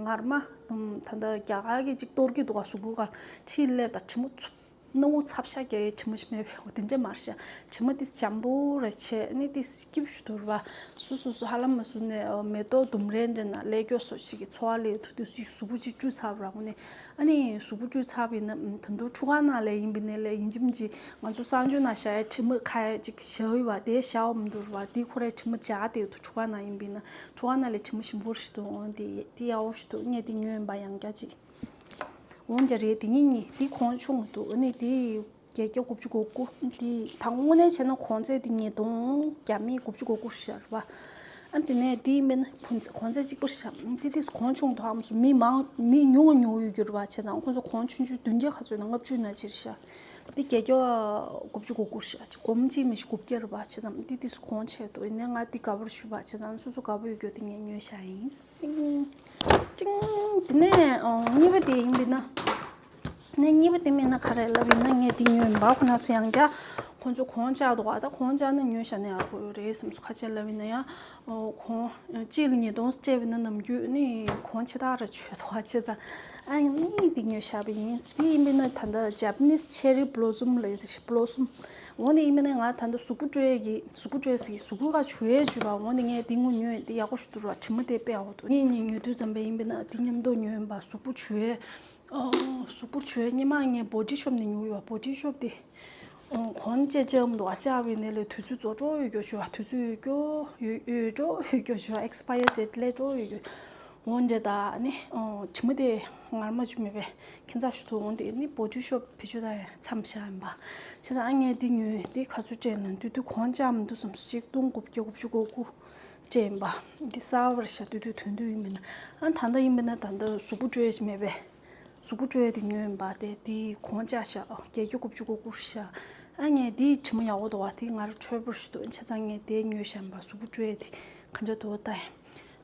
ངར་མ་ད་ལྟ་རྒྱ་གར་གྱི་གཅིག་གཏོར་གྱི་འདུག་ག་གཟུགས་པོ་ག་ཕྱི་སླེབས་ད་དྲི་མ་ཚུབ། སྣང་བ་ཚབ་ཤ་རྒྱག་ཡའི་དྲི་མ་ཞིག་མེད་པའི་འོ་དེ་འདྲ་མ་རེད་ཤག་དྲི་མ་དེ་ཞམ་པོ་རེ་བྱས་ནི་དེ་སྐྱིད་པོ་ཞིག་འདུག་ར་བ། སོ་སོ་སོ་ཧ་ལམ་མ་སོང་ནས་མེ་ཏོག་ལྡུམ་རའི་འདྲ་ན་ཀླད་ཀྱོག་སོགས་ཤིག་གི་ཚོར་བ་སླེབས་ཐུབ་དུས་སུ་གཟུགས་པོ་ཅིག་བཀྲུས་ཚར་བ་ར་འོ་ནས་ཨ་ནི་གཟུགས་པོ་བཀྲུས་ཚར་བ་ཡིན་ན་ད་དུང་ཁྲུ་ཁང་ནང་ལ་ཡིན་པ་ནས་ལས་ཡིན་གཅིག་མིན་གཅིག་ང་ཚོ་གསང་སྤྱོད་ནང་བཞག་ཡའི་དྲི་མ་ཁ་ཡ་ཅིག་བཞག་ཡོད་པ་དེ་བཞག་འོ་མི་འདུག་ར་བ། དེ་ཁོ་རའི་དྲི་མ་འཇག་དེ་འདུག་ཁྲུ་ཁང་ནང་ཡིན་པ་ཡིན་ན་ཁྲུ་ཁང་ནང་ལས་དྲི་མ་ཞིམ་པོ་རེ་ཞིག་འདུག་འོ་དེ་དེ་ཡག་པོ་ཞིག་འདུག་ངས་དེ་ཉོས་ཡིན་པ་ཡང་བསྐྱར་ཅིག་འོང་རྒྱ་རེད། དེ་གཉིས་གཉིས་དེ་གོང་ཆུང་འདུག་ཨ་ནི་དེ་བརྒྱད་བརྒྱ་དགུ་བཅུ་གོ་དགུ་དེ་ད་དངོས་གནས་བྱས་ན་གོང་ཚད་དེ་ཉིས་སྟོང་བརྒྱ་མེད་དགུ་བཅུ་གོ་དགུ་ཤར་བ། ཨ་དེ་ནས་དེ་མིན་ན་གོང་ཚད་གོང་ཚད་གཅིག་པ་ཤར་དེ་དེ་གོང་ཆུང་དུ་ཧམ་སུ་མི་མང་མི་ཉུང་ཉུང་ཡོད་རྒྱུ་རེད་བ། བྱས་ཙང་ཁོང་ཚོ་གོང་ཆུང་ཆུང་བདུན་བརྒྱ་ཁ་ཚོད་ན་ལྔ་བཅུ་ན་ཕྱིར་ཤར་དེ་བརྒྱད་བརྒྱ་དགུ་བཅུ་གོ་དགུ་ཤར་གོམ་གཅིག་མི་ཤི་དགུ་བརྒྱ་རེད་བ། བྱས་ཙང་དེ་དེ་གོང་ཆེ་འདུག་ཡིན་ནའི་ང་དེ་དགའ་པོར་ཞུ་བ། བྱས་ཙང་སོ་སོ་དགའ་པོ་ཡོད་རྒྱུ་དེ་ངས་ཉོས་བཞག་ཡིན། ཏིང་། ཏིང་། དེ་ནས་ཨང་གཉིས་པ་དེ་ཡིན་པས་ན། ནས་གཉིས་པ་དེ་མིན་ན་ག་རེ་ལབ་ཡིན་ན་ངས་དེ་ཉོས་ཡིན་པ། ཁོ་ན་ཚོ་ཡང་བསྐྱར་ཁོ་ཚོ་གོང་བཅག་འདུག་ག་ད་གོང་བཅག་ན་ཉོས་བཞག་ན་ཡག་པོ་རེད་བསམ་སོང་། ཁ་ཆེ་ལབ་ཡིན་ན་ཡང་གོང་གཅིག་ལ་ཉིས་སྟོང་སྤྲད་པ་ཡིན་ན་ནམ་རྒྱུན་ནི་གོང་ཆེ་ཐག་ར་ཆོད་འདུག་ག་བྱས་ཙང་ཨ་ནི་དེ་ཉོས་བཞག་པ་ཡིན། དེ་ཡིན་པས་ན་ད་ལྟ་Japanese cherry blossom ལབ་ཡོད་དེ་blossom འོ་ནི་ཡིན་པས་ན་ང་ད་ལྟ་གཟུགས་པོ་བཀྲུ་ཡས་ཀྱི་གཟུགས་པོ་བཀྲུ་ཡས་ཀྱི་གཟུགས་པོ་ཁ་བྱུག་ཡས་བྱུག་པ་འོ་ནི་ངས་དེ་དངོས་ཉོས་དེ་ཡག་པོ་ཞིག་འདུག་ར། དྲི་མ་དེ་དཔེ་ཡག་པོ་འདུག་ངས་ངས་ཉོ་དུས་ཙམ་པ་ཡིན་པས་ན་དེ་མཉམ་དུ་ཉོས་ཡིན་པ། གཟུགས་པོ་བྱུག་ཡས་གཟུགས་པོ་བྱུག་ཡས་སྔོན་མ་ངས་Body Shop ནས་ཉོས་ཡོད་པ། Body Shop དེ་གོང་བཅད་བཅད་འམ་འདུག་ཨ། བཅག་པའི་ནས་ལས་དུས་ཚོད་རྫོགས་འགྲོ་ཡོད་རྒྱུ་བྱུག་པ། དུས་ཚོད་ཡོད་རྒྱུ་ཡོད་ཡོད་འགྲོ་ཡོད་རྒྱུ་བྱུག་པ། Expire date སླེབས་འགྲོ་ཡོད་རྒྱུ། འོན་ཏེ་ད་ནི་དྲི་མ་དེ་ངར་མ་བཅུ་མེད་པའི་ཁྱད་མཚར་ཞིག་འདུག་འོན་ཏེ་ནི་Body Shop བེད་སྤྱོད་ད་མཚམས་བཞག་ཡིན་པ། བྱས་ཙང་ཨ་ངས་འདི་ཉོས། འདི་ག་ཚོད་སྤྲད་ན་དུས་དུས་གོང་ལྕགས་མི་འདུག་བསམ་སོང་། ཆིག་སྟོང་དགུ་བརྒྱ་དགུ་བཅུ་གོ་དགུ་སྤྲད་ཡིན་པ། འདི་གསར་པ་རེད་ཤག་དུས་དུས་དོན་དུ་ཡིན་པ་ན། ཨ་ད་ལྟ་ཡིན་པ་ན་ད་ལྟ་གཟུགས་པོ་བཀྲུ་ཡས་ཤིག་མེད་པས། གཟུགས་པོ་བཀྲུ་ཡས་དེ་ཉོས་ཡིན་པ། དེ་དེ་གོང་ལྕགས་ཤག་བརྒྱད་བརྒྱ་དགུ་བཅུ་གོ་དགུ་ཤག་ཨ་ངས་དེའི་དྲི་མ་ཡག་པོ་འདུག་བ། དེ་ང་རང་འཕྲོད་པོ་ཞིག་འདུག་བྱས་ཙང་ངས་དེ་ཉོས་བཞག་ཡིན་པ། གཟུགས་པོ་བཀྲུ་ཡས་དེ་ག་འདྲ་འདུག་ལྟ་ཡིན།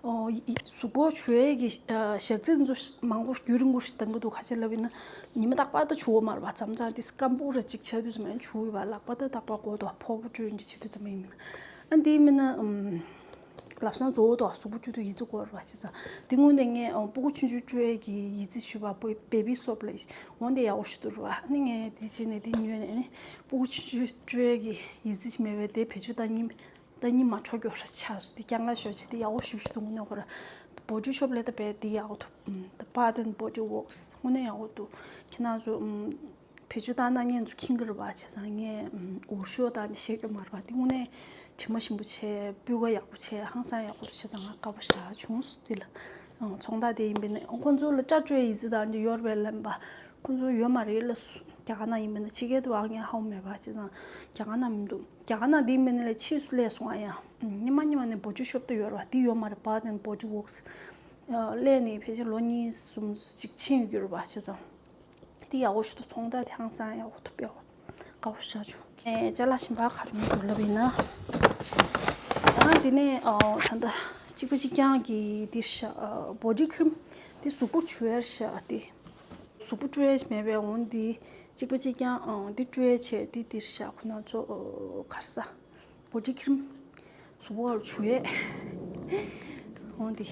ཨོ་ཡི་ཡི་གཟུགས་པོ་བཀྲུ་ཡས་ཀྱི་ཨ་ཞག་ཚི་འདི་ཚོ་མང་པོ་རྒྱུན་རིང་པོ་ཞིག་གཏང་གི་འདུག་ག་ཅི་ལབ་ཡིན་ན་ཉི་མ་རྟག་པར་ད་བཀྲུ་གི་མ་རེད་བ། མཚམས་མཚམས་དེ་སྐམ་པོ་ར་ཅིག་ཆགས་དུས་ཙམ་ཡང་བཀྲུ་གི་ཡོད་པ། ལག་པ་ད་རྟག་པར་བཀོག་འདུག་ཕོར་པ་བཀྲུ་ཡོང་གི་བྱེད་དུས་ཙམ་ཡིན་ན། ཨ་འདི་མིན་ན་ཨམ་ལམ་སང་རྫོགས་འདུག་གཟུགས་པོ་བཀྲུ་དུས་ཡི་ཙི་འགོར་བ་བྱས་ཙང་། དེ་སྔོན་ནས་ངས་ཨོ་སྤུ་གུ་ཆུང་ཆུང་བཀྲུ་ཡས་ཀྱི་ཡི་ཙི་ཞུས་པ། བེ་བེ་བི་སོབ་ལབ། འོ་འདི་ཡག་པོ་ཞིག་འདུག་ར་བ། ཨ་ནི་ངས་འདི་བྱས་ནས་འདི་ཉོས་ནས། ཨ་ནི་སྤུ་གུ་ཆུང་ཆུང་བཀྲུ་ཡས་ཀྱི་ཡི་ཙི་ཞིག་མེད་པས། དེ་བེད་སྤྱོད་བཏང་ཉིན། ད་ཉི་མ་འཕྲོ་རྒྱུ་ར་ཆགས་སོང་། དེ་རྐྱང་ལ་ཤོར་བྱས། དེ་ཡག་པོ་ཞེ་པོ་ཞིག་འདུག་དངོས་གནས་ཁོ་ར་བོ་ཌི་ཤོབ་ལས་ད་བས་དེ་ཡག་པོ་འདུག་ད་Bath and Body Works དངོས་གནས་ཡག་པོ་འདུག་ཁྱེད་རང་ཚོ་ཨམ་བེད་སྤྱོད་བཏང་གནང་མཁན་ཚོ་མཁྱེན་གྱི་རེད་པ། བྱས་ཙང་ངས་ཨམ་འུར་ཤོག་བཏང་ནས་བཤད་རྒྱུ་མ་རེད་པ། དེ་དངོས་གནས་དྲི་མ་ཞིམ་པོ་བྱས། སྤུས་ཀ་ཡག་པོ་བྱས། ཧང་སང་ཡག་པོ་འདུག་བྱས་ཙང་ང་དགའ་པོ་ཞེ་དྲག་བྱུང་སོང་། དེ་ལ་ཨང་ཚོང་བདག་དེ་ཡིན་པས་ན་ཁོང་ཚོ་ལ་སྐྲ་བཀྲུ་ཡས་ཡི་ཙི་དང་འདི་ཡོད་རེད་པས་ལབ་པ། ཁོང་ཚོ་ཡོད་མ་རེད་ལབ་སོང་། རྒྱ་གར་ནང་ཡིན་པས་ན། ཕྱི་རྒྱལ་དུ་ཨ་ངས་ཧ་གོ་མེད་པ། བྱས་ཙང་རྒྱ་གར་ནང་མི་འདུག་རྒྱ་གར་ནང་འདི་མིན་ལས་ཕྱིས་སུ་སླེབས་སོང་། ཨ་ཡ། སྔོན་མ་སྔོན་མ་ནས་བོ་ཌི་ཤོབ་ད་ཡོད་རེད་པ། འདི་ཡོད་མ་རེད། Bath and Body Works སླེབས་ནས་ཕལ་ཆེར་ལོ་གཉིས་གསུམ་ཅིག་ཕྱིན་ཡོད་རེད་པ། བྱས་ཙང་འདི་ཡག་པོ་ཞིག་འདུག་ཚོང་རྟགས་དེ་ཧང་སང་ཡག་པོ་འདུག་དཔེ་དགའ་པོ་ཞེ་དྲག་བྱུང་། ཨེ་ཅ་ལག་གཞན་པ་ག་རེ་ཡོད་འདུག་ལབ་ཡིན་ན། ཨ་དེ་ནས་ཨ་ད་ལྟ་གཅིག་པ་གཅིག་རྐྱང་གི་འདི་ཤ་ཨ་body cream། འདི་གཟུགས་པོ་བྱུག་ཡས་ཤ་སྟེ། གཟུགས་པོ་བཀྲུ་ཡས་མེད་པས། འོ་འདི་གཅིག་པ་གཅིག་རྐྱང་། ཨང་འདི་བཀྲུ་ཡས་བྱས། འདི་འདིར་བཞག་ཁོ་ན་ཚོ་གར་ས་body cream། གཟུགས་པོ་བྱུག་ཡས། འོ་འདི།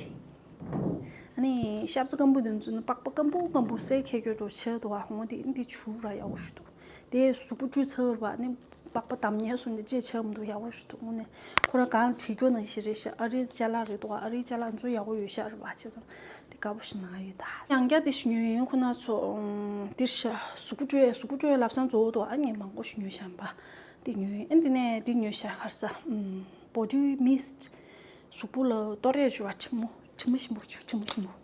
ཨ་ནི་ཤབ་ཚ་སྐམ་པོ་འདི་ཚོ་ནི་པགས་པ་སྐམ་པོ་སྐམ་པོ་སེ་ཁེ་ཁེ་འགྲོ་ཆེ་འདུག་ཨ། འོ་འདི་འདི་བྱུག་ར་ཡག་པོ་ཞིག་འདུག་དེ་གཟུགས་པོ་བཀྲུས་ཚར་བ་ནི་པགས་པ་བསྡམ་ཉེས་སོང་ནས་ཅེས་བྱས་མི་འདུག་ཡག་པོ་ཞིག་འདུག་དངོས་གནས་ཁོ་རང་གང་ལ་བྲིས་རྒྱུ་ནང་བཞིན་རེད་ཤག་ཨ་རིའི་ཅ་ལག་རེད་འདུག་ཨ་རིའི་ཅ་ལག་ཚོ་ཡག་པོ་ཡོད་ཤག་རེད་པ། བྱས་ཙང་དེ་དགའ་པོ་ཞིག་ན་ཡོད་ད། ཡང་བསྐྱར་དེ་ཞིག་ཉོས་ཡིན་ཁོ་ན་ཚོ། ཨང་འདིར་ཤ་གཟུགས་པོ་བཀྲུ་ཡས་གཟུགས་པོ་བཀྲུ་ཡས་ལམ་སང་རྫོགས་འདུག་ཨ་ངས་མང་པོ་ཞིག་ཉོས་ཤག་ཡིན་པ། དེ་ཉོས་ཡིན། ཨ་འདི་ནས་དེ་ཉོས་ཤག་གར་ས་body mist། གཟུགས་པོ་ལ་གཏོར་ཡས་ཞུ་བ། དྲི་མ་དྲི་མ་ཞིམ་པོ་ཞུ། དྲི་མ་ཞིམ་པོ།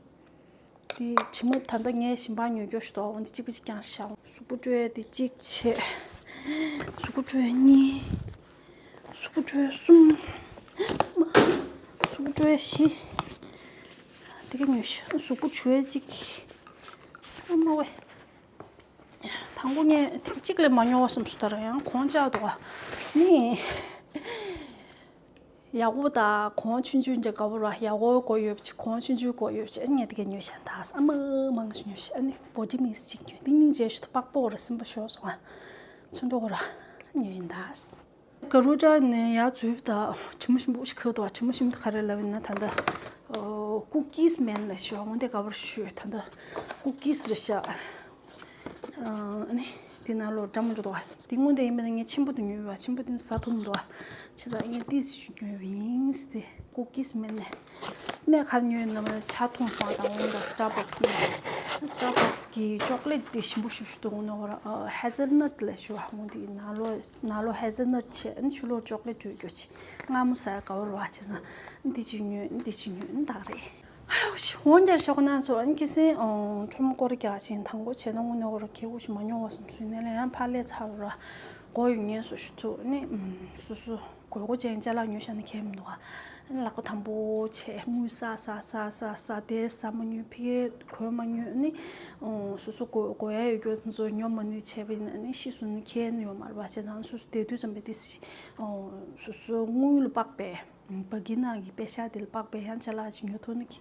དེ་དྲི་མ་ད་ལྟ་ངས་ཞིམ་པ་ཉོ་རྒྱུ་ཞིག་འདུག་འོ་འདི་གཅིག་པ་གཅིག་རྐྱང་ཤ། གཟུགས་པོ་བཀྲུ་ཡས་དེ་གཅིག་བྱས། གཟུགས་པོ་བཀྲུ་ཡས་གཉིས། གཟུགས་པོ་བཀྲུ་ཡས་གསུམ། མ། གཟུགས་པོ་བཀྲུ་ཡས་བཞི། དེ་ག་ཉོས་ཤག་གཟུགས་པོ་བྱུག་ཡས་གཅིག་ཨ་མ་ཝེ། དང་པོ་ངས་ཐེངས་གཅིག་ལས་མ་ཉོ་བ་བསམ་སོང་། ད་ར་ཡང་གོང་ལྕགས་འདུག་ག་ནི། ཡག་པོ་དང་གོང་ཆུང་ཆུང་འདྲ་དགའ་པོ་ར། ཡག་པོ་དགོས་ཡོད་པ་ཅིག་གོང་ཆུང་ཆུང་དགོས་ཡོད་པ་ཅིག་ཨ་ངས་དེ་ག་ཉོས་ཤག་ད་ཨ་མ་མང་ཞིག་ཉོས་ཤག་ཨ་ནི་body mist གཅིག་ཉོས། འདི་སྙིང་རྗེ་ཞིག་འདུག་པགས་པ་འོ་ར་སིམ་པ་ཤོར་སོང་ཨ། ཚོན་ཁྲོ་འོ་ར་ཉོས་ཡིན་ད། ག་རུ་ཏྲ་ནས་ཡར་འཛུལ་བ་དང་དྲི་མ་ཞིམ་པོ་ཞིག་ཁུར་འདུག་དྲི་མ་ཞིམ་པོ་ག་རེ་ལབ་ཡིན་ན་ད་ལྟ་Cookies Man ལ་ཞུ་བ། འོ་འདི་ག་པར་ཞུ་ད་ལྟ་Cookies རེད་ཤག་ཨ་ནི་འདི་ནང་ལོགས་འདྲ་མི་འདྲ་འདུག་དེ་སྔོན་དེ་ཡིན་པ་ན་ངས་ཆེན་པོ་དེ་ཉོས་པ། ཆེན་པོ་དེ་ཟ་ཐུབ་མི་འདུག་བྱས་ཙང་ངས་ཏོག་ཙམ་ཞིག་ཉོས་པ་ཡིན་ཏེ། Cookies Man ནས་ག་རེ་ཉོས་ཡིན་ན་མ་ཆ་མཐོང་སོང་བ་དང་། འོ་ད་Starbucks ནས་Starbucks གི་chocolate དེ་ཞིམ་པོ་ཞིག་ཞིག་འདུག་འོ་ནོ་ར་hazelnut ལ་ཞུ་བ། འོ་འདི་ནང་ལོགས་ནང་ལོགས་hazelnut བྱས། ཨ་ནི་ཕྱི་ལོགས་chocolate བྱས་རྒྱུ་ཅིག་མངར་མོ་ཟ་ཡ་དགའ་པོ་རེད་པ། བྱས་ཙང་འདི་གཅིག་ཉོས། འདི་གཅིག་ཉོས། ཨ་ནི་ད་ག་རེད། ཧའོ་ཤི། འོ་འདིར་བཞག་ཁོ་ན་ཚོ། ཨ་ནི་ཁ་སང་ཨོ་ཁྲོམ་སྐོར་རྒྱག་ཅིང་དང་པོ་བྱས་ན་དངོས་གནས་ཁོ་ར་ཁེ་པོ་ཞིག་མ་ཉོ་བ་བསམ་སོང་། ཡིན་ནའི་ལས་ཡང་ཕར་སླེབས་ཚར་བ་ར་དགོས་ཡོད་ངེས་སུ་ཞུ་ཐུབ། ཨ་ནི་སོ་སོ་དགོས་མཁོ་ཅན་ཅ་ལག་ཉོ་བཞག་ན་ཁྱད་མི་འདུག་ཨ་ནི་ལག་པ་དམ་པོ་བྱས། དངུལ་བསགས་བསགས་བསགས་བསགས་བསགས། དེ་ཟ་མ་ཉོས། ཕ་གིར་གོན་མ་ཉོས། ཨ་ནི་ཨོ་སོ་སོ་དགོས་དགོས་ཡ་ཡོད་རྒྱུ་དེ་ཚོ་ཉོ་མ་ནུས་བྱས་པ་ཡིན་ན། ཨ་ནི་ཕྱིས་སུ་ནི་ཁྱད་ཡོད་མ་རེད་པ། བྱས་ཙང་སོ་སོ་བསྡད་དུས་ཙམ་པ་དེ་ཨོ་སོ་སོ་དངུལ་ལ་དཔག་པའི་བ་གི་ནང་གི་པེ་ཤ་དེ་ལ་དཔག་པའི་ཡང་ཅ་ལག་ཅིག་ཉོ་ཐུབ་ན་ཁེ་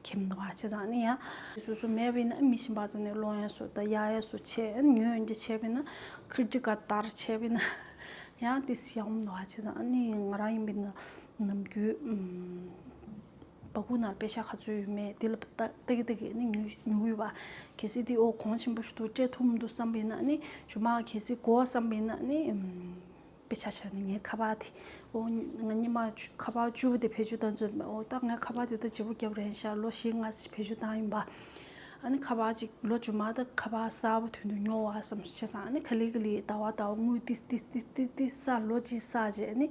ཁེ་མི་འདུག་ཨ། བྱས་ཙང་ཨ་ནི་ཡང་སོ་སོ་མེད་པ་ཡིན་ན་མི་གཞན་པ་ཚོ་ནས་སློང་ཡ་སོ་ད་གཡར་ཡ་སོ་བྱས། ཨ་ནི་ཉོས་ཡོང་རྒྱུ་བྱས་པ་ཡིན་ན་credit card ལྟར་བྱས་པ་ཡིན་ན་ཡང་དེ་ཡག་མི་འདུག་ཨ། བྱས་ཙང་ཨ་ནི་ང་རང་ཡིན་པ་ཡིན་ན་ནམ་རྒྱུན་ཨམ་སྦ་ཁུག་ནང་པེ་ཤ་ག་ཚོད་ཡོད་མེད་དེ་ལ་ལྟ་ལྟ་གི་ལྟ་གི་ཨ་ནི་ཉོ་ཉོ་གི་ཡོད་པ། གལ་སྲིད་དེ་ཨོ་གོང་ཆེན་པོ་ཞིག་འདུག་སྤྲད་ཐུབ་མི་འདུག་བསམ་པ་ཡིན་ན། ཨ་ནི་ཞུ་མ་གལ་སྲིད་དགོས་བསམ་པ་ཡིན་ན། ཨ་ནི་ཨམ། དཔེ་ཆ་བཞག་ན་ངའི་ཁ་པར་དེ། ཨོ། ང་སྔོན་མ་ཁ་པར་བཅུ་པ་དེ་བེད་སྤྱོད་བཏང་ཚར་བ། ཨོ་ད་ངའི་ཁ་པར་དེ་ད་བརྗེ་པོ་བརྒྱབ་རན་ཤག་ལོ་བཞི་ལྔ་ཞིག་བེད་སྤྱོད་བཏང་ཡིན་པ། ཨ་ནི་ཁ་པར་ཅིག་ལོ་རྗེས་མ་ད་ཁ་པར་གསར་པ་དོན་དུ་ཉོ་བ་བསམ་བྱས་ཙང་། ཨ་ནི་ག་ལེ་ག་ལེ་ཟླ་བ་ཟླ་བ་དངུལ་ཏིག་ཏིག་ཏིག་ཏིག་ཏིག་བསགས། ལོ་གཅིག་བསགས་རྗེས་ཨ་ནི།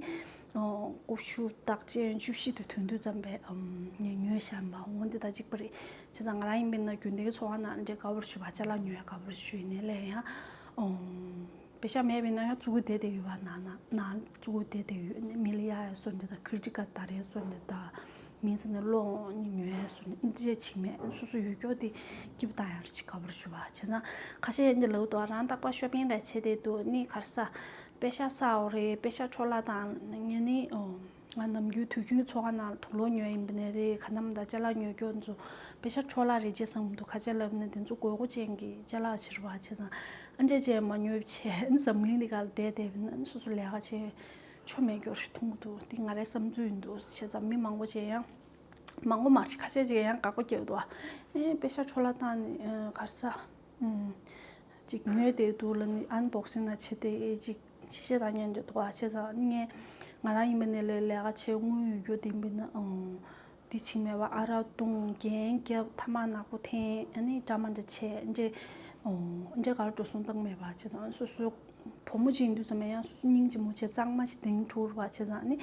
ཨོ་ཀུ་ཤུ་རྟགས་ཅན་བཅུ་བཞི་དེ་དོན་དུ་ཙམ་པས་ཨམ་ངས་ཉོས་བཞག་ཡིན་པ། འོ་འདི་ད་གཅིག་པ་རེད། བྱས་ཙང་ང་རང་ཡིན་པ་ཡིན་ན་རྒྱུན་ལྡན་གྱི་འཚོ་བ་ནང་འདྲ་དགའ་པོ་ཞུ་བ་ཅ་ལག་ཉོ་ཡ་དགའ་པོ་ཞུ་ཡིན་ནའི་ལས་ཡང་། ཨོ། པེ་ཤག་མེད་པ་ཡིན་ན་ཡང་བཙུགས་བསྡད་དེ་ཡོད་པ། ནང་ན་ནང་བཙུགས་བསྡད་དེ་ཡོད། མི་ལ་ཡ་ཡ་སོ་འདི་དང་ཁི་རི་ཊི་ཀར་ཌི་ད་རེ་སོ་འདི་དང་མི་ཚེ་ནས་སློང་ཉོ་ཡ་སོ་འདི་ཅེས་བྱེད་མེད། སོ་སོ་ཡོད་སྐྱོ་དེ་སྐྱིབ་བཏང་ཡང་ཅིག་དགའ་པོ་རེད་ཞུ་བ། བྱས་ཙང་ཁ་ཤས་ཡང་འདི་ལབ་འདུག་རང་རྟག་པར་ཤོ་པིང་རེ་བྱེད་དེ་འདུག་ནི་ག་རེ་ཟ། པེ་ཤག་བསགས་འོ་རེད། པེ་ཤག་འཕྲོ་བརླག་བཏང་ངས་ནི་ཨོ། ང་ནམ་རྒྱུན་དུས་རྒྱུན་ཚོགས་ཁང་ནང་དུག་ལོག་ཉོས་ཡིན་པ་ནས་རེད། ག་ནམ་ད་ཅ་ལག་ཉོ་སྐྱོར་ཚོ་པེ་ཤག་འཕྲོ་བརླག་རེད་ཅེས་བསམ་གྱི་འདུག་ཁ་ཆེ་ལབ་ནས་དེ་ཚོ་དགོས་མཁོ་ཅན་གྱི་ཅ་ལག་ཕྱིར་བ་བྱས་ཙང་ཨ་འདྲས་བྱས་མ་ཉོས་བྱས་འཛམ་གླིང་འདི་ག་ལ་བསྡད་བསྡད་པ་ཡིན་ན་སོ་སོ་ལས་ཀ་བྱས་ཆོ་མེད་སྐྱོར་ཞིག་མཐོང་གི་འདུག་འདི་ང་རའི་བསམ་ཚུལ་ཡིན་འདུག་བྱས་ཙང་མི་མང་པོ་ཅིག་ཡང་མང་པོ་མ་རེད། ཁ་ཤས་ཅིག་ཡང་དགག་པ་རྒྱག་གི་འདུག་ཨེ་པེ་ཤག་འཕྲོ་བརླག་བཏང་ནས་ག་རེ་ཟ། ཅིག་ཉོས་བསྡད་འདུག་ལ་ནི་ཨན་བོག་སིང་ན་བྱེད་དེ་ཅིག་ཤེས་ཤེས་དང་ཉན་འདོད་འདུག་བ། བྱས་ཙང་ངས་ང་རང་ཡིན་པ་ནས་ལས་ལས་ཀ་བྱེད་དངུལ་ཡོད་རྒྱུ་དེ་མིན་ན་འདི་ཕྱིན་མེད་པ་ཨ་རག་བཏུང་རྒྱན་རྒྱབ་ཐ་མག་ནག་པོ་འཐེན་ཨ་ནི་འདྲ་མ་འདྲ་བྱས་འདྲེ་འདྲེ་གར་འགྲོ་སོང་བཏང་མེད་པ། བྱས་ཙང་སོ་སོ་བུ་མོ་ཅིག་ཡིན་དུས་ཙམ་ཡང་སོ་སོ་སྙིང་རྗེ་མོ་བྱས་གཙང་མ་ཞིག་དེང་འཁྲུག་བ། བྱས་ཙང་ནི་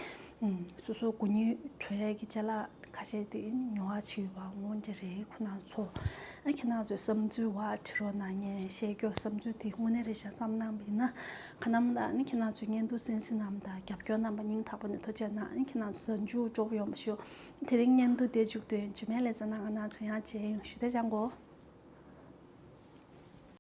སོ་སོ་སྒོ་ཉིད་གྲོལ་ཡས་ཀྱི་ཅ་ལག་ཁ་ཤས་དེ་ཉོ་བ་བྱེད་པ་འོ་འདྲ་རེད། ཁོ་རང་ཚོ་ཨ་ཁྱེད་རང་ཚོའི་བསམ་ཚུལ་བ་བྲི་རོགས་གནང་། ངས་བཤད་རྒྱུ་བསམ་ཚུལ་དེ་དངོས་གནས་རེད་ཤག་བསམ་གནང་བ་ཡིན་ན་ཁ་ནམ་ལ་ནི་ཁྱེད་རང་ཚོས་བརྙན་ཐུང་གསན་གཟིགས་གནང་བ་དང་རྒྱབ་སྐྱོར་གནང་བ་སྙིང་ཐག་པ་ནས་ཐུགས་རྗེ་གནང་། ཨ་ཁྱེད་རང་ཚོ་མཇུག་སྤྲོ་པོ་ཡོང་བ་ཞུ། དེ་རིང་བརྙན་ཐུང་དེ་མཇུག་བསྡུས་ཡིན། རྗེས་མའི་ལེ་ཚན་ནང་ང་རང་ཚོ་ཡང་མཇལ་ཡོང་། ཞུ་དེ་ཅང་གོ།